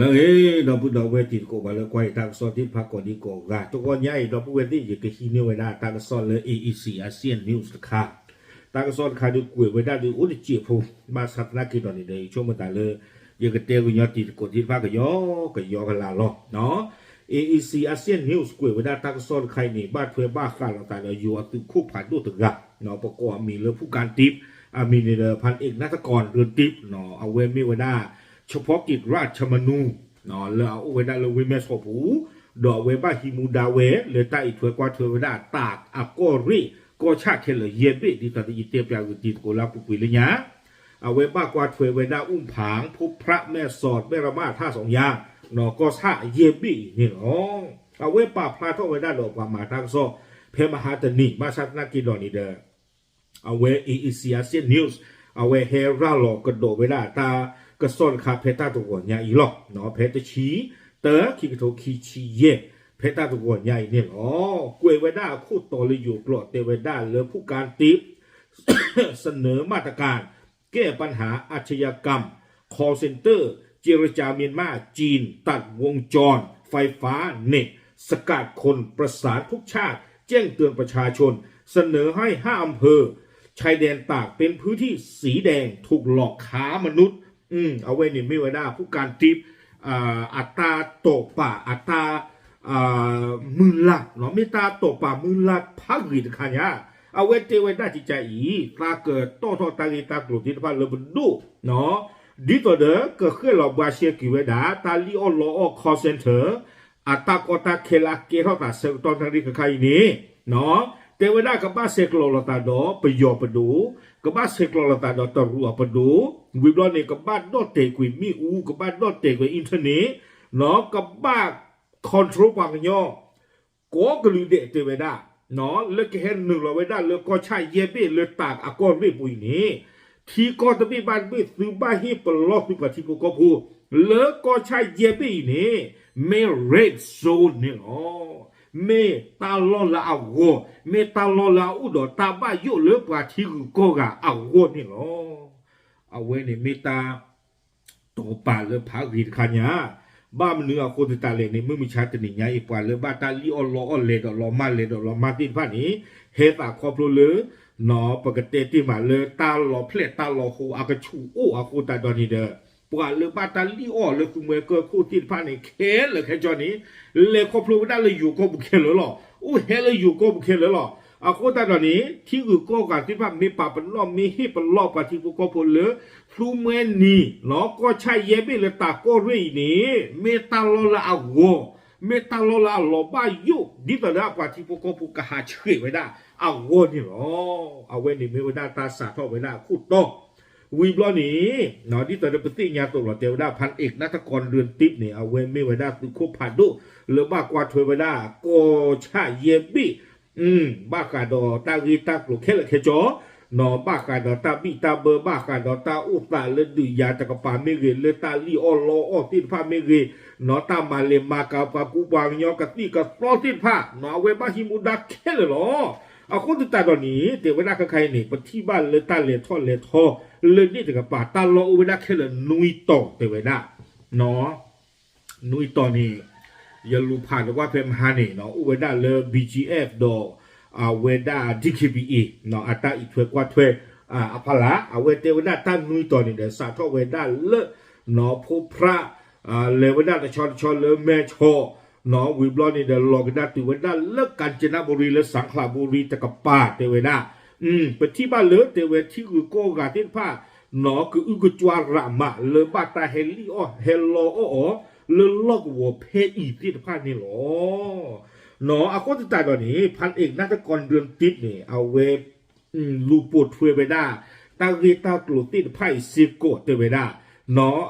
လၢအဂ့ၤ ဒီပုၢ်ဒီဝဲၢ်တံၤသကိးပှၤလၢကွၢ်ယတၢ်ကစီၣ်သ့ၣ်တဖၣ်ကိးဒံကိးဂၤ တဂီၤညါအံၤ ဒီပုၢ်ဝဲၢ်သ့ၣ် ယကဟံးန့ၢ်ဝဲဒၣ်တၢ်ကစီၣ်လၢ A E C Asian News တခါ, တၢ်ကစီၣ်တခါဒုးကွဲးဝဲဒၣ်ဒုးအိၣ်တစဲးဖိ ဘၣ်ဆၣ်သနာ်က့ဒီးန့ၣ်ဒီး ယဆိကမိၣ်သးလၢ ယကတဲကညီတံၤသကိးသ့ၣ်တဖၣ်ကယီကယီကလာ်လီၤ. A E C Asian News ကွဲးဝဲဒၣ်တၢ်ကစီၣ်တခါအံၤန့ၣ် ဘၣ်ထွဲဘၣ်ဃးလိာ်သးဒီးယိၤအသုးခိၣ်ဖးဒိၣ်တဂၤ ပကိးအမံၤလၢ ဖူၣ်ကၣ်တံး အမံၤန့ၣ်ဒီး ဖၣ်အ့ၣ်နၣ်တကီၢ်ဒိတံး အဝဲမ့ၢ်ဝဲဒၣ် ဆၢဖီက့ၤရၣ်ဆၢမနူ လၢအအိၣ်ဝဲဒၣ်လၢဝ့ၢ်မဲၢ်ဆီးပူၤ, ဒီးအဝဲဘၣ်ဟံးမူဒါဝဲ လၢတၢ်အံးထွဲကွၢ်ထွဲဝဲဒၣ်တၢ်အကီၢ်ရ့ၣ် ကီၢ်ဆၣ်ခဲလၢာ်ယဲၢ်ဘ့ၣ် ဒ်သိးဒီးယတဲပၠးဂုာ်တံၤသကိးလၢအပူၤကွံာ်လၢညါ, အဝဲဘၣ်ကွၢ်ထွဲဝဲဒၣ် အူၣ်ဖၣ် ဖိဖြၣ် မဲၢ်ဆီး မဲၢ်ရမၣ် ထၣ်စီၤယါ ကီၢ်ဆၣ်ယဲၢ်ဘ့ၣ်အံၤန့ၣ်လီၤ. အဝဲပာ်ဖျါထီၣ်ဝဲဒၣ်ဒီးပှၤမၤတၢ်ကစီၣ် ဖဲမဟါတနံၤ ဘၣ်ဆၣ်သနာ်က့ဒီးန့ၣ်ဒီး အဝဲ A E C Asian News အဝဲဟဲရၤလီၤကဒီးဝဲဒၣ်တၢ်ကစီၣ်တခါ ဖဲတၢ်တဂီၤညါအံၤလီၤ. ဖဲတဆံတၢ ခံကထိခံဆံယဲၢ် ဖဲတၢ်တဂီၤညါအံၤန့ၣ်လီၤ. ကွဲးဝဲဒၣ်အခိၣ်တီလၢယိၤကျိာ် တဲဝဲဒၣ်လၢ ဖူၣ်ကၣ်တံး เสนอมาตรการแก้ปัญหาอาชญากรรม call center เจรจาเมียนมา จีน ตัดวงจรไฟฟ้า เน็ต สกัดคนประสานทุกชาติ แจ้งเตือนประชาชน เสนอให้ห้าอำเภอชายแดนตากเป็นพื้นที่สีแดง ถูกหลอกค้ามนุษย์ အဝဲန့ၣ်မ့ၢ်ဝဲဒၣ် ဖူၣ်ကၣ်တံး အတၢ်တိာ်ပာ် အတၢ် မုၢ်လၢ် မ့ၢ်တၢ်တိာ်ပာ်မုၢ်လၢ်ဖးဂ့ၤတခါညါ, အဝဲတဲဝဲဒၣ်ကကါအံၤ သးကတီၢ်ထီၣ်တၢ်ဂ့ၢ်တၢ်ကျိၤသ့ၣ်တဖၣ်လၢပဒိၣ် ဒ်သိးဒီးကဃဲၣ်လီၤဘှါရှဲက့ၤဝဲဒၣ် တၢ်လံၣ်အီၣ်လီအီၣ် call center အတၢ်ကီတၢ်ခဲလၢအကဲထီၣ်သးဆၢကတီၢ်နၣ်ရံၣ်ခါခါအံၤန့ၣ် တဲဝဲဒၣ်ကဘၣ်ဆဲးကျိးလိာ်သးဒီးပယီၤပဒိၣ်, ကဘၣ်ဆဲးကျိးလိာ်သးဒီးတရူးအပဒိၣ်, ဝံၤဘျီန့ၣ် ကဘၣ်ဒီၣ်တဲာ်ကွံာ်မ့ၣ်အူ, ကဘၣ်ဒီၣ်တဲာ်ကွံာ် internet, ကဘၣ် control ပှၤကညီ ကိးကလုာ်ဒဲးတဲဝဲဒၣ် လၢကဟဲနုာ်လီၤဝဲဒၣ်လၢကီၢ်ဆၣ်ယဲၢ်ဘ့ၣ်လၢတၢ်အကီၢ်ရ့ၣ်ပူၤအံၤန့ၣ် ထံကီၢ်တဘ့ၣ်ဘၣ်တဘ့ၣ်သုဘၣ်ဟ့ၣ်ပလီၢ်သုပှၤထံဖိကီၢ်ဖိ လၢကီၢ်ဆၣ်ယဲၢ်ဘ့ၣ်အံၤန့ၣ် မ့ၢ် red zone န့ၣ်လီၤ. မ့ၢ်တၢ်လီၢ်လၢအဂီၢ်, မ့ၢ်တၢ်လီၢ်လၢအအိၣ်ဒီးတၢ်ဘၣ်ယိၣ်လၢပှၤထံဂုၤကီၢ်ဂၤအဂီၢ်န့ၣ်လီၤ. အဝဲန့ၣ်မ့ၢ်တၢ် တိာ်ပာ်လၢဖးဂ့ၤတခါညါ, ဘၣ်မနုၤအဃိသတးလဲၣ်န့ၣ် မုၢ်မဆါတနံၤညါအံၤ ပှၤလၢဘၣ်တၢ်လံၣ်အီၣ်လီအီၣ်လဲၤဒီးလီၤမၢ်လဲၤဒီးလီၤမၢ်သ့ၣ်တဖၣ်န့ၣ် ဟဲသးခီဖျိလၢ ပကတဲတ့ၢ်မးလၢတၢ်လီၤဖျဲၣ်တၢ်လီၤဟိအကဆူးအိၣ်အဃိသတးဒီးန့ၣ်ဒီး ပှၤလၢဘၣ်တၢ်လံၣ်အီၣ်လၢသူမှဲကၢၢ်ခိၣ်သ့ၣ်တဖၣ်န့ၣ် ခဲလၢာ်ခဲဆ့န့ၣ် လဲၤခီဖျိဝဲဒၣ်လၢယိၤကီၢ်ပူၤခဲလၢာ်လီၤ. အိၣ်ဟဲလၢယိၤကီၢ်ပူၤခဲလၢာ်လီၤ. အဃိသတးဒီးန့ၣ် ထံဂုၤကီၢ်ဂၤသ့ၣ်တဖၣ် မ့ၢ်ပာ်ပနီၣ် မ့ၢ်ဟ့ၣ်ပလီၢ်ပှၤထံဖိကီၢ်ဖိလၢ သူမှဲနံၤ ကီၢ်ဆၣ်ယဲၢ်ဘ့ၣ်လၢတၢ်ကီၢ်ရ့ၣ်အံၤန့ၣ် မ့ၢ်တၢ်လီၢ်လၢအဂီၢ်, မ့ၢ်တၢ်လီၢ်လၢအလီၤဘၣ်ယိၣ် ဒ်သိးဒီးအပှၤထံဖိကီၢ်ဖိကဟးဆှဲးဝဲဒၣ်အဂီၢ်န့ၣ်လီၤ. အဝဲန့ၣ်မ့ၢ်ဝဲဒၣ်တၢ်စးထီၣ်ဝဲဒၣ်အခိၣ်တီ ဝံၤဘျီန့ၣ် ဒ်သိးဒီးပသ့ၣ်ညါသိးလီၤ တဲဝဲဒၣ် ဖၣ်အ့ၣ်နၣ်တကီၢ်ဒိတံးန့ၣ် အဝဲမ့ၢ်ဝဲဒၣ်သုးခိၣ်ဖးဒိၣ် လၢဘၣ်ကွၢ်ထွဲဝဲဒၣ် ကီၢ်ဆၣ်ယဲၢ်ဘ့ၣ် ဘၣ်ဃးဒီးတၢ်ဂ့ၢ်တၢ်ကျိၤခဲလၢာ်ခဲဆ့ ဘၣ်ဃးဒီးတၢ်ဘံၣ်တၢ်ဘၢ ဘၣ်ဃးဒီးတၢ်အိၣ်သးလၢဒုးယၤတကပၤမ့ၢ်ဂ့ၤ လၢတၢ်လံၣ်အီၣ်လီအီၣ်သ့ၣ်တဖၣ်မ့ၢ်ဂ့ၤ တၢ်မၤလဲၤမၤကၤပှၤကူပှၤကညီကသံၣ်ကသီသ့ၣ်တဖၣ် အဝဲဘၣ်ဟံးမူဒါခဲလၢာ်လီၤ. အဃိသတးဒီးန့ၣ် တဲဝဲဒၣ်ခဲခါအံၤန့ၣ် ပထံၣ်ဘၣ်လၢတၢ်လဲၤထီၣ်လဲၤထီ လၢန့ၣ်တကပၤ တၢ်လီၢ်အိၣ်ဝဲဒၣ်ခဲလၢာ်နွံတီၤ တဲဝဲဒၣ် နွံတီၤန့ၣ် ယလူၤဖးဒီးကွၢ်ဖဲမဟါန့ၣ် အိၣ်ဝဲဒၣ်လၢ BGF ဒီး အဝဲဒၣ် DKBA အတၢ်အံးထွဲကွၢ်ထွဲ အဖီလာ် အဝဲတဲဝဲဒၣ်တၢ်နွံတီၤန့ၣ်ဒီး စးထီၣ်ဝဲဒၣ်လၢ ဖိဖြၣ် လဲၤဝဲဒၣ်တဆီတဆီလၢမဲၢ်ဆီး ဝံၤဘျီန့ၣ်ဒီး လီၤကဒါတုၤဝဲဒၣ်လၢ ကၣ်စနဘူရံ လၢစၣ်ခလးဘူရံတကပၤ တဲဝဲဒၣ် ပထံၣ်ဘၣ်လၢတဲဝဲထံဂုၤကီၢ်ဂၤသ့ၣ်တဖၣ် ကအုကစွါရးမး လၢဘၣ်တၢ်ဟဲလံၣ်အီၣ်ဟဲလီအီၣ်အီၤ လၢလီၢ်ကဝီၤဖဲအံၤသ့ၣ်တဖၣ်န့ၣ်လီၤ. အဃိသတးဒီးန့ၣ် ဖၣ်အ့ၣ်နၣ်တကီၢ်ဒိတံးန့ၣ် အဝဲ လူၤပိာ်ထွဲဝဲဒၣ် တၢ်ဂ့ၢ်တၢ်ကျိၤသ့ၣ်တဖၣ်အံၤစ့ၢ်ကီးတဲဝဲဒၣ်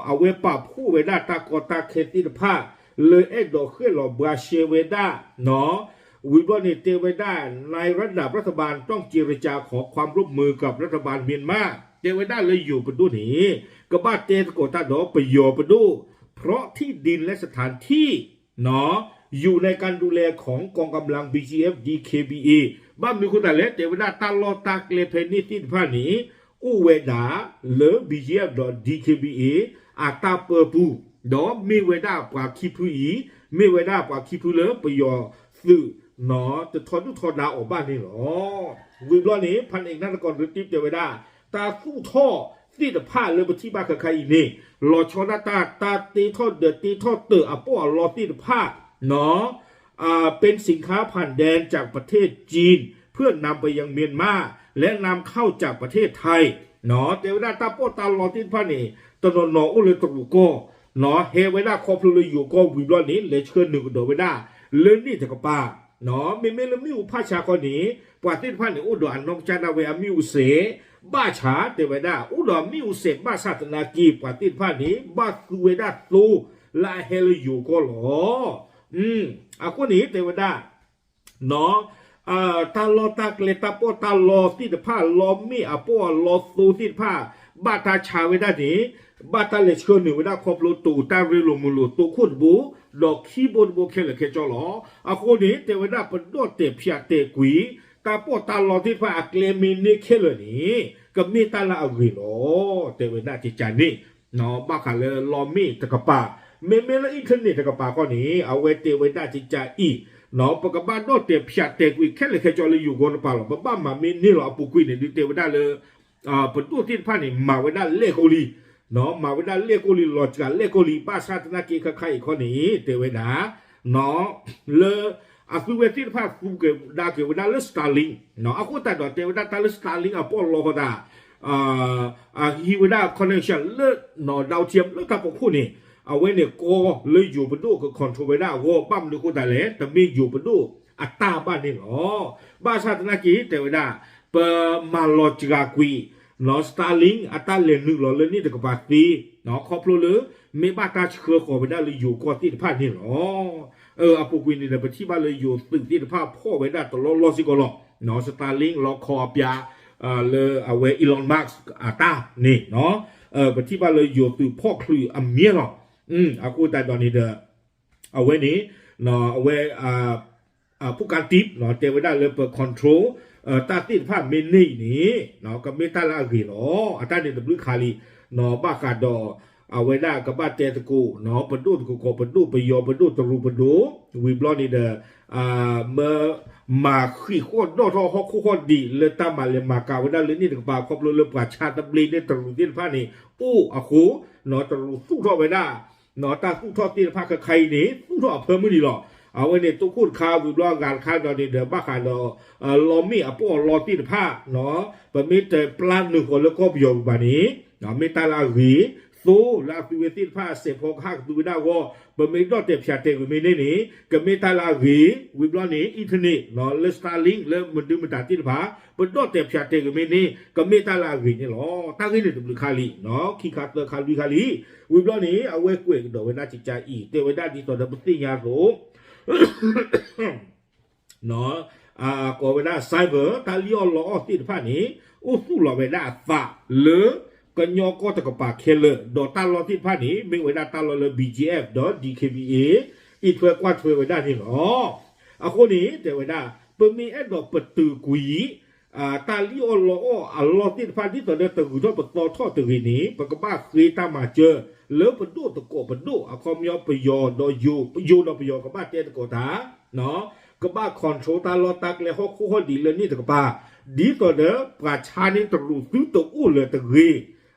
အဝဲပာ်ဖှိၣ်ဝဲဒၣ်တၢ်ကီတၢ်ခဲသ့ၣ်တဖၣ် လၢအဲၣ်ဒိးဃဲၣ်လီၤဘှါရှဲဝဲဒၣ် ဝံၤဘျီန့ၣ်တဲဝဲဒၣ် ในระดับรัฐบาลต้องเจรจาขอความร่วมมือกับรัฐบาลเมียนมา တဲဝဲဒၣ်လၢယိၤပဒိၣ်န့ၣ် ကဘၣ်တဲသကိးတၢ်ဒီးပယီၤပဒိၣ် เพราะที่ดินและสถานที่ อยู่ในการดูแลของกองกำลัง BGF DKBA ဘၣ်မနုၤအဃိသတးလဲၣ် တဲဝဲဒၣ်တၢ်လီၢ်တၢ်ကျဲဖဲန့ၣ်သ့ၣ်တဖၣ်န့ၣ် အိၣ်ဝဲဒၣ်လၢ BGF ဒီး DKBA အတၢ်ပၢပူၤ ဒီးမ့ၢ်ဝဲဒၣ်ပှၤခံဖုအံၤ, မ့ၢ်ဝဲဒၣ်ပှၤခံဖုလၢပယီၤသုး တထီဒုၣ်ထီဒါအီၤဘၣ်န့ၣ်လီၤ. ဝံၤဘျီန့ၣ် ဖါနအ့ၣ်နၢ်တကီၢ် ရတံတဲဝဲဒၣ် တၢ်သူၣ်ထီၣ်သ့ၣ်တဖၣ်လၢပထံၣ်ဘၣ်ခဲခါအံၤန့ၣ် လီၤဆီဒၣ်တၢ် တၢ်တ့ထီၣ်ဒီးတ့ထီၣ်တᢢအပီၣ်အလီသ့ၣ်တဖၣ် เป็นสินค้าผ่านแดนจากประเทศจีน เพื่อนำไปยังเมียนมา และนำเข้าจากประเทศไทย တဲဝဲဒၣ်တၢ်ပီၣ်တၢ်လီသ့ၣ်တဖၣ်န့ၣ် တနီၤနီၤအိၣ်လၢတရူးကီၢ် ဟဲဝဲဒၣ်ခီဖျိလၢယိၤကီၢ်ဝံၤဘျီန့ၣ် လဲၤဆှၢနုာ်ကဒီးဝဲဒၣ် လၢန့ၣ်တကပၤ မ့မ့ၢ်လၢမ့ၣ်အူဖးဆါခီန့ၣ် ပှၤသ့ၣ်တဖၣ်န့ၣ် အိၣ်ဒီးအနီၢ်ကစၢ်ဒၣ်ဝဲအမ့ၣ်အူစဲး ဘၣ်ဆၣ်တဲဝဲဒၣ် အိၣ်ဒီးအမ့ၣ်အူစဲးဘၣ်ဆၣ်သနာ်က့ ပှၤသ့ၣ်တဖၣ်န့ၣ် ဘၣ်သူဝဲဒၣ်သိလၢအဟဲလၢယိၤကီၢ်လီၤ. အဃိန့ၣ်တဲဝဲဒၣ် တၢ်လီၢ်တၢ်ကျဲတၢ်ပီၣ်တၢ်လီသ့ၣ်တဖၣ် လီမ့ၣ်အပီၣ်အလီသိသ့ၣ်တဖၣ် ဘၣ်တၢ်ဆါဝဲဒၣ်န့ၣ် ဘၣ်တၢ်လဲၤဆှၢနုာ်ဝဲဒၣ်ခီဖျိတိၤတၢ်ရ့လိာ်မုာ်လိာ် တိခိၣ်တဘိ ဒီးခံဘိတဘိခဲလၢာ်ခဲဆ့လီၤ. အဃိန့ၣ် တဲဝဲဒၣ်ပဒီၣ်တဲာ်ဖၠးတဲာ်ကွံာ် တၢ်ပီၣ်တၢ်လီသ့ၣ်တဖၣ်အကျဲမ့ၢ်န့ၢ်ခဲလၢာ်န့ၣ် ကမ့ၢ်တၢ်လၢအဂ့ၤလီၤ. တဲဝဲဒၣ်ကကန့ၣ် ဘၣ်ဃးလၢလီမ့ၣ်တကပၤ မ့မ့ၢ်လၢ internet တကပၤခီန့ၣ် အဝဲတဲဝဲဒၣ်ကကအံၤ ပကဘၣ်ဒီၣ်တဲာ်ဖၠးတဲာ်ကွံာ်ခဲလၢာ်ခဲဆ့လၢယိၤကီၢ်တကပၤလီၤ. ပဘၣ်မၤမ့ၢ်န့ၢ်လီၤအပူၤကွံာ်န့ၣ် ဒုးတဲဝဲဒၣ်လၢ ပဒိၣ်သ့ၣ်တဖၣ်န့ၣ် မၤဝဲဒၣ်လဲၣ်ကိလံ, မၤဝဲဒၣ်လဲၣ်ကိလံ လီၤစှၤလဲၣ်ကိလံ ဘၣ်ဆၣ်သနာ်က့ခဲခါအံၤခီန့ၣ် တဲဝဲဒၣ် လၢအသုဝဲသ့ၣ်တဖၣ်သူက့ၤဒါက့ၤဝဲဒၣ်လၢ Starlink အဃိသတးဒီးတဲဝဲဒၣ်တၢ်လၢ Starlink အပီၣ်လီဃီသး အဟံးဝဲဒၣ် connection လၢ ဒဝ်ထံ လၢတၢ်ဖီခိၣ်န့ၣ် အဝဲန့ၣ်ကီလၢယိၤပဒိၣ်က control ဝဲဒၣ်အဂီၢ် ဘၣ်မနုၤအဃိသတးလဲၣ် တမ့ၢ်ယိၤပဒိၣ်အတၢ်ဘၣ်န့ၣ်လီၤ. ဘၣ်ဆၣ်သနာ်က့ တဲဝဲဒၣ် ပမၤလီၤစှၤကွံာ် Starlink အတၢ်လဲၤနုာ်လီၤလၢန့ၣ်တကပၤသ့ ခီဖျိလၢ မ့ၢ်ဘၣ်တၢ်ဆှၢဃီၤဝဲဒၣ်လၢယိၤကီၢ်သ့ၣ်တဖၣ်န့ၣ်လီၤ. အပူၤကွံာ်န့ၣ်ဒီး ပထံၣ်ဘၣ်လၢယိၤသုးသ့ၣ်တဖၣ်ဖီၣ်ဝဲဒၣ်တလီၢ်လီၢ်စ့ၢ်ကီးလီၤ. Starlink လီခီအပျး လၢအဝဲ Elon Musk အတၢ်န့ၣ် ပထံၣ်ဘၣ်လၢယိၤသုးဖီၣ်ချုးအမြဲလီၤ. အဃိသတးဒီးန့ၣ်ဒီး အဝဲန့ၣ် အဝဲ ဖူကါတံး တဲဝဲဒၣ်လၢပ control တၢ်သ့ၣ်တဖၣ်မ့ၢ်န့ၢ်အံၤန့ၣ် ကမ့ၢ်တၢ်လၢအဂ့ၤလီၤ. အတၢ်န့ၣ်တဘျုးခါလံ ဘၣ်ဃးဒီး အဝဲဒၣ်ကဘၣ်တဲသကိး ပဒိၣ်တကီၢ်ပဒိၣ် ပယီၤပဒိၣ် တရူးပဒိၣ် ဝံၤဘျီန့ၣ်ဒီး မၢ မၤဃံးဃီၣ်ဒီၣ်ထီၣ်ဟီၣ်ခိၣ်ဟီၣ်ဒံးလၢတၢ်မၤလဲၤမၤကၤဝဲဒၣ်လၢန့ၣ်တကပၤ ခီဖျိလၢပှၤဆါသဘျ့န့ၣ်တရူးသ့ၣ်တဖၣ်န့ၣ် အိၣ်အဃိ တရူးသူၣ်ထီၣ်ဝဲဒၣ် တၢ်သူၣ်ထီၣ်သ့ၣ်တဖၣ်ခဲခါအံၤန့ၣ် သူၣ်ထီၣ်အဖၢမုၢ်ဒံးလီၤ. အဝဲန့ၣ်တိခိၣ်တခါဝံၤဘျီအဂၤတခါဒီးန့ၣ်ဒီး ဘၣ်ဃးဒီး လီမ့ၣ်အပီၣ်အလီသ့ၣ်တဖၣ် ပမ့ၢ်တပျၢ်နုာ်ဃီၤလၢကီၢ်ပယီၤဘၣ်န့ၣ် မ့ၢ်တၢ်လၢအဂ့ၤ သိလၢအသုဝဲသ့ၣ်တဖၣ်အစဲးဖီကဟၣ်ကသူဝဲဒၣ်အဂီၢ် ပမ့ၢ်ဒီၣ်တဲာ်ဖၠးတဲာ်ကွံာ်မ့ၢ်န့ၢ်န့ၣ် ကမ့ၢ်တၢ်လၢအဂ့ၤ ဝံၤဘျီန့ၣ် internet လၢ Starlink လၢမဒုမတၤသ့ၣ်တဖၣ် ပဒီၣ်တဲာ်ဖၠးတဲာ်ကွံာ်မ့ၢ်န့ၢ် ကမ့ၢ်တၢ်လၢအဂ့ၤန့ၣ်လီၤ. တၢ်ဂ့ၢ်န့ၣ်တဘျုးခါလံ ခံခါသၢခါလွံၢ်ခါလံ ဝံၤဘျီန့ၣ် အဝဲကွဲးကဒီးဝဲဒၣ်ကကအံၤ တဲဝဲဒၣ်ဒ်သိးဒီးပသ့ၣ်ညါအသိး ကိးဝဲဒၣ် cyber တၢ်လံၣ်အီၣ်လီအီၣ်သ့ၣ်တဖၣ်န့ၣ် အိၣ်သူၣ်လီၤဝဲဒၣ်အသးလၢ ကညီကီၢ်တကပၤခဲလၢာ် ဒီးတၢ်လီၢ်သ့ၣ်တဖၣ်န့ၣ် မ့ၢ်ဝဲဒၣ်တၢ်လီၢ်လၢ ဘီကၠံအ့ၣ် ဒီး ဒံၣ်ခ့ဘံအ့ၣ် အံးထွဲကွၢ်ထွဲဝဲဒၣ်န့ၣ်လီၤ. အဃိန့ၣ် တဲဝဲဒၣ် ပမ့ၢ်အဲၣ်ဒိးပတုာ်ကွံာ် တၢ်လံၣ်အီၣ်လီအီၣ်အလီၢ်သ့ၣ်တဖၣ် ဒ်သိးဒီးတဂုၤထီၣ်ပသီထီၣ်တဂ့ၤန့ၣ် ပကဘၣ်ဃ့တၢ်မၤစၢၤ လၢပဒိၣ်သကိးပဒိၣ် အခီပညီပယီၤဒီးယိၤ ယိၤဒီးပယီၤကဘၣ်တဲသကိးတၢ် ကဘၣ် control တၢ်လီၢ်တၢ်ကျဲဟီၣ်ခိၣ်ဟီၣ်ဒံးလၢန့ၣ်တကပၤ ဒ်သိးဒီးပှၤဆါန့ၢ်တရူးသုတအိၣ်လၢၤတဂ့ၤ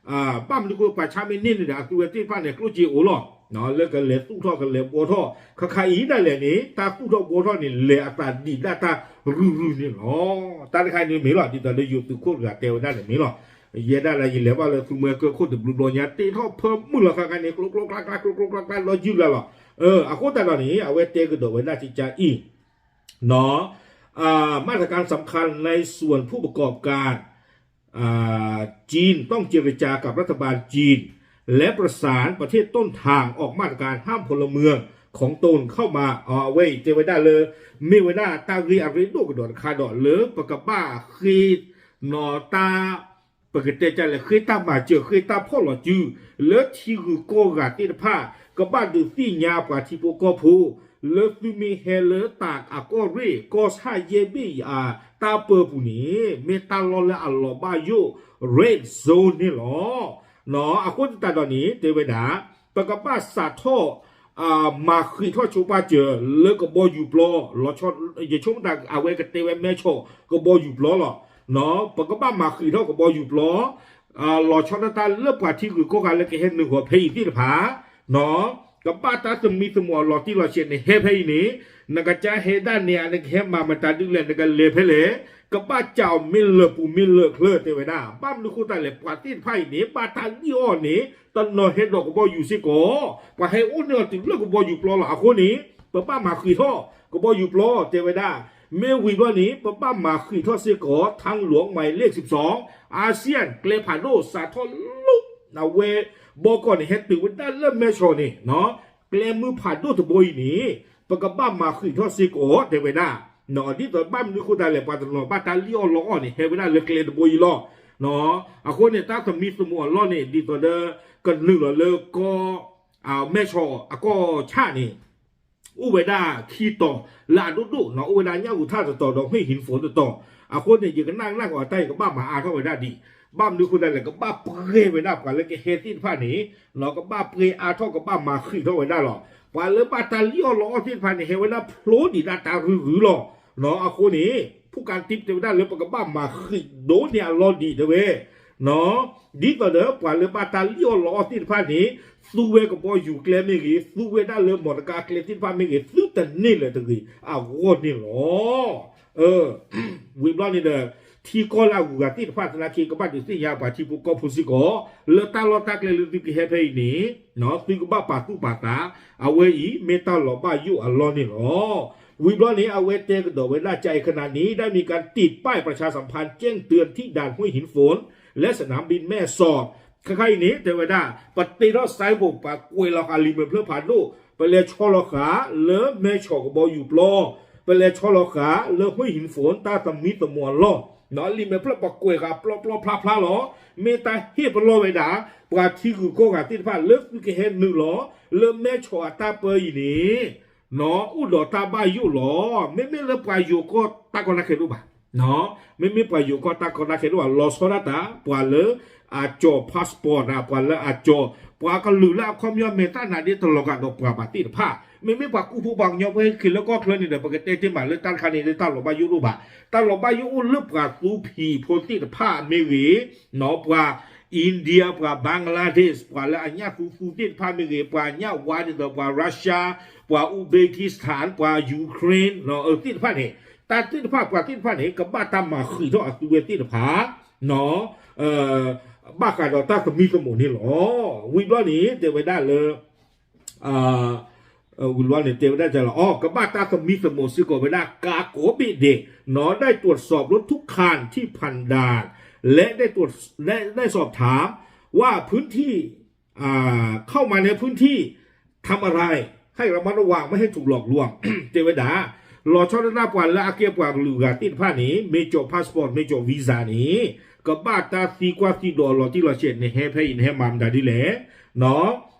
ဘၣ်မနုၤဃိပှၤဆါမ့ၢ်န့ၢ်န့ၣ်ဒီး အသုဝဲသ့ၣ်တဖၣ်န့ၣ် ကျိၣ်စ့အိၣ်လီၤ လၢကလဲၤသူၣ်ထီၣ်ကလဲၤဘှီထီၣ် ခါခါအံၤဒၣ်လဲာ်န့ၣ် တၢ်သူၣ်ထီၣ်ဘှီထီၣ်န့ၣ် လဲၤအသးဒံးဒၣ်တၢ်ရုၢ်ရုၢ်န့ၣ်လီၤ. တၢ်တခါအံၤန့ၣ်မ့ၢ်လီၤ ဒ်သိးလၢယိၤသုးခိၣ်တဂၤတဲဝဲဒၣ်န့ၣ်မ့ၢ်လီၤ. ယဲဒၣ်လၢယလဲၤဘၣ်လၢသူမှဲကၢၢ်ခိၣ်တဘျုးဘျီညါ တ့ထီၣ်ဖၢမုၢ်လီၤ ခါခါန့ၣ် ကျိကျိကျါကျါ ကျိကျိကျါကျါ ဒီးယုၢ်လၢ်လီၤ. အဃိသတးဒီးန့ၣ် အဝဲတဲကဒီးဝဲဒၣ်ကကအံၤ มาตรการสำคัญในส่วนผู้ประกอบการ อ่า จีนต้องเจรจากับรัฐบาลจีน และประสานประเทศต้นทางออกมาตรการห้ามพลเมืองของตนเข้ามา အဝဲအံၤတဲဝဲဒၣ်လၢ မ့ၢ်ဝဲဒၣ်တၢ်ဂ့ၢ်အရ့ဒိၣ်ကဒီးတခါဒီး လၢပကဘၣ်ဃ့ နီၢ်တၢ် ပကတဲဒ်လဲၣ် ဃ့တၢ်မၤစၢၤ ဃ့တၢ်ဖီၣ်လီၤစု လၢထံဂုၤကီၢ်ဂၤသ့ၣ်တဖၣ် ကဘၣ်ဒုးသ့ၣ်ညါပှၤထံဖိကီၢ်ဖိ လၢသုမ့ၢ်ဟဲလၢတၢ်အကီၢ်ရ့ၣ် ကီၢ်ဆၣ်ယဲၢ်ဘ့ၣ်အတၢ်ပၢပူၤန့ၣ် မ့ၢ်တၢ်လီၢ်လၢအလီၤဘၣ်ယိၣ် red zone န့ၣ်လီၤ. အဃိသတးဒီးန့ၣ် တဲဝဲဒၣ် ပကဘၣ်စးထီၣ် မၤဃံးထီၣ်ဆိပာ်စၢၤလၢကဘီယူၤပျီ, ယဆိကမိၣ်တၢ်အဝဲကတဲဝဲမဲဆီၣ်ကဘီယူၤပျီလီၤ. ပကဘၣ်မၤဃံးထီၣ်ကဘီယူၤပျီ, လီၤဆီဒၣ်တၢ်လၢပှၤထံဂုၤကီၢ်ဂၤလၢကဟဲနုာ်ဃီၤဖဲအံၤသ့ၣ်တဖၣ် ကဘၣ်တၢ်သမံသမိးအလီၤတံၢ်လီၤဆဲး နဟဲဖဲအံၤန့ၣ် နကစၢ်ဟဲဒၣ်န့ၣ် နကဟဲမၤမတၤဒ်လဲၣ် နကလဲၤဖဲလဲၣ်, ကဘၣ်စးအီၤမ့ၢ်လၢာ်ပူၤမ့ၢ်လၢာ်ချၢတဲဝဲဒၣ်. ဘၣ်မနုၤဃိသတးလဲၣ် ပှၤသ့ၣ်တဖၣ်အံၤန့ၣ် ဘၣ်တၢ်လံၣ်အီၣ်န့ၣ် တနီၤဟဲဒီးကဘီယူၤစ့ၢ်ကီး, ပှၤဟဲအိၣ်န့ၢ်အီၤတုၤလၢကဘီယူၤပျီလီၤ. အဃိန့ၣ် ပဘၣ်မၤဃံးထီၣ်ကဘီယူၤပျီတဲဝဲဒၣ်. မ့ၢ်ဝံၤဘျီန့ၣ် ပဘၣ်မၤဃံးထီၣ်စ့ၢ်ကီး ทางหลวงหมายเลขสิบสอง อาเซียน ကျဲဖးဒိၣ်စးထီၣ်လၢ အဝဲဘီကီၢ်န့ၣ် ဟဲတုၤဝဲဒၣ်လၢမဲဆီၣ်န့ၣ် ကျဲမုၢ်ဖးဒိၣ်တဘိအံၤန့ၣ် ပကဘၣ်မၤဃံးထီၣ်စ့ၢ်ကီးတဲဝဲဒၣ်. ဒ်သိးဘၣ်မနုၤဃိသတးလဲၣ် ပှၤတနီၤဘၣ်တၢ်လံၣ်အီၣ်လီအီၣ်န့ၣ် ဟဲဝဲဒၣ်လၢကျဲတဘိအံၤလီၤ. အဃိန့ၣ် တၢ်သမံသမိးအလီၢ်န့ၣ် ဒ်သိးဒီး ကနုာ်လီၤလၢကီၢ် မဲဆီၣ်အကီၢ်ဆၣ်န့ၣ် အိၣ်ဝဲဒၣ်ခံတီၤလၢအဒိၣ်ဒိၣ်နီၤ, အိၣ်ဝဲဒၣ်ညၣ်အူထၣ်တတီၤဒီး ဟုၣ်ဟံၣ်ဖိတတီၤ. အဃိန့ၣ် ယကနၣ်ကနၣ်ကီးအတၢ်အံၤ ကဘၣ်မၤအါထီၣ်ဝဲဒၣ်ဒံး. ဘၣ်မနုၤဃိသတးလဲၣ် ကဘၣ်ပှဲၤဝဲဒၣ်ပှၤလၢကဟဲသ့ၣ်တဖၣ်န့ၣ် ကဘၣ်ပှဲၤအါထီၣ် ကဘၣ်မၤဃံးထီၣ်ဝဲဒၣ်လီၤ. ပှၤလၢဘၣ်တၢ်လံၣ်အီၣ်လီအီၣ်သ့ၣ်တဖၣ်န့ၣ် ဟဲဝဲဒၣ်ဖျိဒံးဒၣ်တၢ်ရုၢ်ရုၢ်လီၤ. အဃိန့ၣ် ဖူကၣ်တံးတဲဝဲဒၣ်လၢပကဘၣ်မၤဃံးဒိၣ်န့ၢ်အလီၢ်ဒံးတဲဝဲ ဒ်သိးဒီးပှၤလၢဘၣ်တၢ်လံၣ်အီၣ်လီအီၣ်သ့ၣ်တဖၣ်န့ၣ် သူဝဲကဘီယူၤကျဲမ့ၢ်ဂ့ၤ, သူဝဲဒၣ်လၢမီတကါကျဲသ့ၣ်တဖၣ်မ့ၢ်ဂ့ၤ, သုတန့ၢ်လၢၤတဂ့ၤအဂီၢ်န့ၣ်လီၤ. ဝံၤဘျီန့ၣ်ဒီး ထံကီၢ်လၢအဂုၤအဂၤသ့ၣ်တဖၣ်သနာ်က့ ကဘၣ်ဒုးသ့ၣ်ညါပှၤထံဖိကီၢ်ဖိစ့ၢ်ကီး လၢတၢ်လီၢ်တၢ်ကျဲလၢသုကဟဲဖဲအံၤန့ၣ် သုကဘၣ်ပာ်သူၣ်ပာ်သး, အဝဲအံၤမ့ၢ်တၢ်လီၤဘၣ်ယိၣ်အလီၢ်န့ၣ်လီၤ. ဝံၤဘျီန့ၣ် အဝဲတဲကဒီးဝဲဒၣ် จากเอกขณะนี้ได้มีการติดป้ายประชาสัมพันธ์แจ้งเตือนที่ด่านห้วยหินโฝน และสนามบินแม่สอด ခဲခါအံၤန့ၣ် တဲဝဲဒၣ် ပတ့ထီၣ် signboard ပှၤကွဲးလီၤဃာ်လံာ်မဲာ်ဖျၢၣ်ဖးဒိၣ်, ပလဲၤဆီလီၤဃာ်လၢမဲဆီၣ်ကဘီယူၤပျီ, ပလဲၤဆီလီၤဃာ်လၢ ห้วยหินโฝน တၢ်သမံသမိးအလီၢ်, လံာ်မဲာ်ဖျၢၣ်ပှၤကွဲးဃာ်ပျီပျီဖျါဖျါလီၤ. မ့ၢ်တၢ်ဟ့ၣ်ပလီၢ်ဝဲဒၣ် ပှၤထံဂုၤကီၢ်ဂၤသ့ၣ်တဖၣ်လၢသုကဟဲနုာ်လီၤ လၢမဲဆီၣ်အတၢ်ပၢအံၤန့ၣ် အိၣ်ဒီးတၢ်ဘၣ်ယိၣ်လီၤ. မ့မ့ၢ်လၢပှၤယိၤကီၢ်တၢ်ကီတၢ်ခဲတအိၣ်ဘၣ်, မ့မ့ၢ်ပှၤယိၤကီၢ်တၢ်ကီတၢ်ခဲတအိၣ်ဘၣ် လီၤဆီဒၣ်တၢ် ပှၤလၢအကၠီၤ passport ပှၤလၢအကၠီၤ ပှၤကလုာ်လၢအခီပညီမဲာ်တၢ်နးဒ့တလီၤဂာ်ဒီးပှၤဘၣ်သ့ၣ်တဖၣ် မ့မ့ၢ်ပှၤကူၣ်ဖိပှၤကညီဖိဟဲက့ၤလၢကီၢ်ချၢန့ၣ်ဒီး ပကတဲတ့ၢ်မးလၢတၢ်တခါန့ၣ် တၢ်လီၤဘၣ်ယိၣ်တအိၣ်ဘၣ်. တၢ်လီၤဘၣ်ယိၣ်အိၣ်လၢပှၤသူဖံးဖိသ့ၣ်တဖၣ်မ့ၢ်ဂ့ၤ, ပှၤ India ပှၤ Bangladesh ပှၤလၢအညၣ်သူသူသ့ၣ်တဖၣ်မ့ၢ်ဂ့ၤ, ပှၤညၣ်ဝါဒ်သိးပှၤ Russia, ပှၤ Uzbekistan, ပှၤ Ukraine သ့ၣ်တဖၣ်န့ၣ်, တၢ်သ့ၣ်တဖၣ်ပှၤသ့ၣ်တဖၣ်န့ၣ် ကဘၣ်တၢ်မၤဃံးထီၣ်အသုဝဲသ့ၣ်တဖၣ် ဘၣ်ဃးဒီးတၢ်သမံသမိးန့ၣ်လီၤ. ဝံၤဘျီန့ၣ် တဲဝဲဒၣ်လၢ ဝံၤဘျီန့ၣ် တဲဝဲဒၣ်လီၤ ကဘၣ်တၢ်သမံသမိးစ့ၢ်ကီးဝဲဒၣ် การ์โกเบเด ได้ตรวจสอบรถทุกคันที่ผ่านด่าน และได้ตรวจ และได้สอบถามว่าพื้นที่ เข้ามาในพื้นที่ทำอะไร ให้ระมัดระวังไม่ให้ถูกหลอกลวง တဲဝဲဒၣ် လီၤဆီဒၣ်တၢ်ပှၤလၢအကဲပှၤကလုာ်ဂၤသ့ၣ်တဖၣ်န့ၣ် မ့ၢ်ကၠီၤ passport မ့ၢ်ကၠီၤ visa န့ၣ် ကဘၣ်တၢ်သံကွၢ်သံဒိးအလီၤတံၢ်လီၤဆဲး နဟဲဖဲအံၤ နဟဲမၤမတၤဒ်လဲၣ်,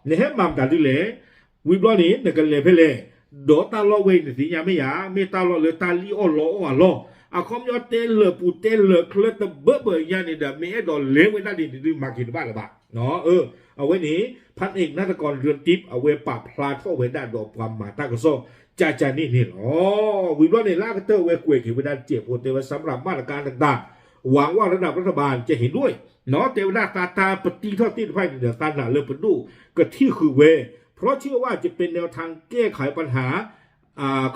နဟဲမၤမတၤဒ်လဲၣ်, ဝံၤဘျီန့ၣ် နကလဲၤဖဲလဲၣ်, ဒီးတၢ်လီၢ်ဝဲအံၤ နသ့ၣ်ညါမ့ၢ်ယၤ မ့ၢ်တၢ်လီၢ်လၢတၢ်လံၣ်အီၣ်လီအီၣ်အလီၢ်, အခီပညီတဲလၢာ်ပူၤတဲလၢာ်ချၢတဘၢဘၢညါန့ၣ်ဒီး မ့ၢ်အဲၣ်ဒိးလဲၤဝဲဒၣ်ဒ်န့ၣ်ဒုး မၤက့ၤတဘၣ်လၢၤဘၣ်. အဝဲန့ၣ် พันเอก ณัฐกร เรือนทิพย์ အဝဲပာ်ဖျါထီၣ်ဝဲဒၣ်ဒီးပှၤမၤတၢ်ကစီၣ် ကကန့ၣ်န့ၣ်လီၤ. ဝံၤဘျီန့ၣ် လၢအကတၢၢ်ဝဲကွဲးက့ၤဝဲဒၣ်တစဲးဖိ တဲဝဲ สำหรับมาตรการต่างๆ หวังว่าระดับรัฐบาลจะเห็นด้วย တဲဝဲဒၣ်တၢ်တၢ်ပတံထီၣ်သ့ၣ်တဖၣ်န့ၣ်ဒီး သးနာ်လၢပဒိၣ်ကထံၣ်ဃုာ်ဝဲ เพราะเชื่อว่าจะเป็นแนวทางแก้ไขปัญหา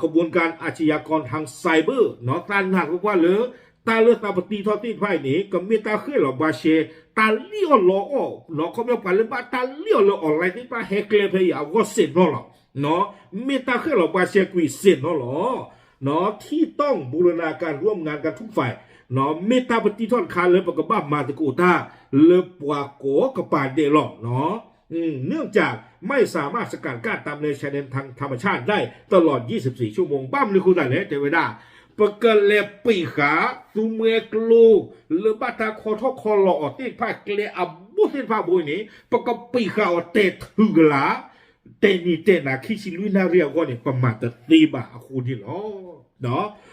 ขบวนการอาชญากรทางไซเบอร์ သးနာ်ကကွၢ်လၢ တၢ်လၢသးပတံထီၣ်သ့ၣ်တဖၣ်အံၤန့ၣ် ကမ့ၢ်တၢ်ဃဲၣ်လီၤဘှါရှဲ တၢ်လံၣ်အီၣ်လီအီၣ် ခီပညီပှၤလၢဘၣ်တၢ်လံၣ်အီၣ်လၢ online သ့ၣ်တဖၣ်ဟဲကျဲဖဲအံၤအဂီၢ်စဲးနီၤလီၤ. မ့ၢ်တၢ်ဃဲၣ်လီၤဘှါရှဲကွံာ်စဲးနီၤလီၤ. ที่ต้องบูรณาการร่วมงานกันทุกฝ่าย မ့ၢ်တၢ်ပတံထီၣ်တခါလၢပကဘၣ်မၤသကိးတၢ်လၢပှၤကိးကပၤဒဲးလီၤ. เนื่องจากไม่สามารถสกัดกั้นตามแนวชายแดนทางธรรมชาติได้ตลอดยี่สิบสี่ชั่วโมง ဘၣ်မနုၤဃိသတးလဲၣ် တဲဝဲဒၣ် ပကလဲၤပံာ်ဃာ် သူမွဲကျိ လၢဘၣ်တၢ်ခီထီၣ်ခီလီၤအီၤသ့ၣ်တဖၣ် ကျဲအဘိသ့ၣ်တဖၣ်ဘိအံၤန့ၣ် ပကပံာ်ဃာ်အီၤတဲာ်ထုးကလာ် တဲာ်နံၤတဲာ်နၤ ခံဆံလွံၢ်နၣ်ရံၣ်အဂီၢ်န့ၣ် ပမၤတသ့ဘၣ်အဃိန့ၣ်လီၤ.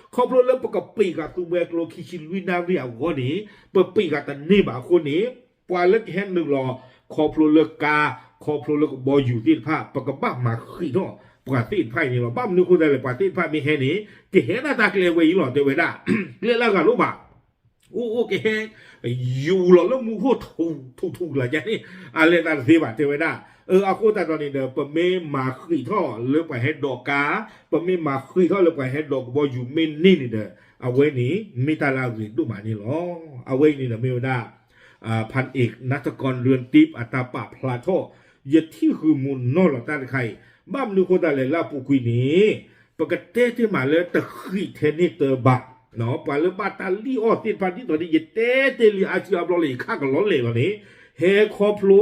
ခီဖျိလၢပကပံာ်ဃာ်သူမွဲကျိ ခံဆံလွံၢ်နၣ်ရံၣ်အဂီၢ်န့ၣ် ပပံာ်ဃာ်တန့ၢ်ဘၣ်အဃိန့ၣ် ပှၤလၢကဟဲနုာ်လီၤ ခီဖျိလၢကါ ခီဖျိလၢကဘီယူၤသ့ၣ်တဖၣ် ပကဘၣ်မၤဃံးထီၣ်ပှၤသ့ၣ်တဖၣ်အံၤန့ၣ်လီၤ. ဘၣ်မနုၤအဃိသတးလဲၣ် ပှၤသ့ၣ်တဖၣ်မ့ၢ်ဟဲန့ၣ် ကဟဲဒၣ်တၢ်ကျဲဝဲအံၤလီၤ တဲဝဲဒၣ် ကျဲလၢအဂၤလိၣ်ဘၣ် အိၣ်အိၣ်ကဟဲ ယူၤလီၤလၢမူခိၣ်ထူထူလၢ်ကန့ၣ် အလဲၤသးတသ့ဘၣ် တဲဝဲဒၣ်. အဃိသတးဒီးန့ၣ်ဒီး ပမ့ၢ်မၤဃံးထီၣ်လၢပှၤဟဲဒိးကါ, ပမ့ၢ်မၤဃံးထီၣ်လၢပှၤဟဲဒိးကဘီယူၤမ့ၢ်န့ၢ်န့ၣ်ဒီး အဝဲန့ၣ် မ့ၢ်တၢ်လၢအဂ့ၤဒိၣ်မးန့ၣ်လီၤ. အဝဲအံၤန့ၣ်ဒီးမ့ၢ်ဝဲဒၣ် ဖၣ်အ့း နၣ်သကီၢ် ရၢၢ်တံး အတၢ်ပာ်ဖျါထီၣ် ယထံၣ်ဃုာ်မုာ်နီၢ်လီၤတၢ်တခါအံၤ ဘၣ်မနုၤအဃိသတးလဲၣ် လၢအပူၤကွံာ်န့ၣ် ပကတဲတ့ၢ်မးလၢတဃံးထဲန့ၢ်တၢ်ဘၣ် ပှၤလၢဘၣ်တၢ်လံၣ်အီၣ်သ့ၣ်တဖၣ် ဒ်သိးဒီး ယတဲတ့ၢ်လံအါစုအါဘျီလၢယခါကလီလဲၣ်လီၤန့ၣ် ဟဲခီဖျိ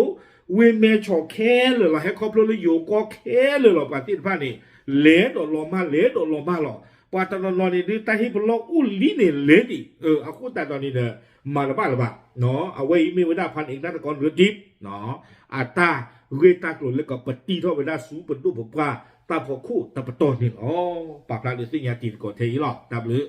ဝ့ၢ်မဲၢ်ဆီးခဲလၢာ်လီၤ ဟဲခီဖျိလၢယိၤကီၢ်ခဲလၢာ်လီၤ ပှၤသ့ၣ်တဖၣ်န့ၣ် လဲၤဒီးလီၤမၢ် လဲၤဒီးလီၤမၢ်လီၤ. ပှၤတနီၤနီၤန့ၣ်ဒုး တၢ်ဟ့ၣ်ပလီၢ်အိၣ်လံန့ၣ် လဲၤဒံး အဃိသတးဒီးန့ၣ်ဒီး မၤတဘၣ်လၢၤဘၣ်. အဝဲအံၤမ့ၢ်ဝဲဒၣ် ဖၣ်အ့း နၣ်သကီၢ် ရၢၢ်တံး အတၢ်ဂ့ၢ်တၢ်ကျိၤလၢကပတံထီၣ်ဝဲဒၣ်ဆူပဒိၣ်ပပှၢ်တၢ်ဖီခိၣ်တပတီၢ်န့ၣ်လီၤ. ပာ်ဖျါဒုးသ့ၣ်ညါတံၤသကိးထဲအံၤလီၤ. တၢ်ဘျုး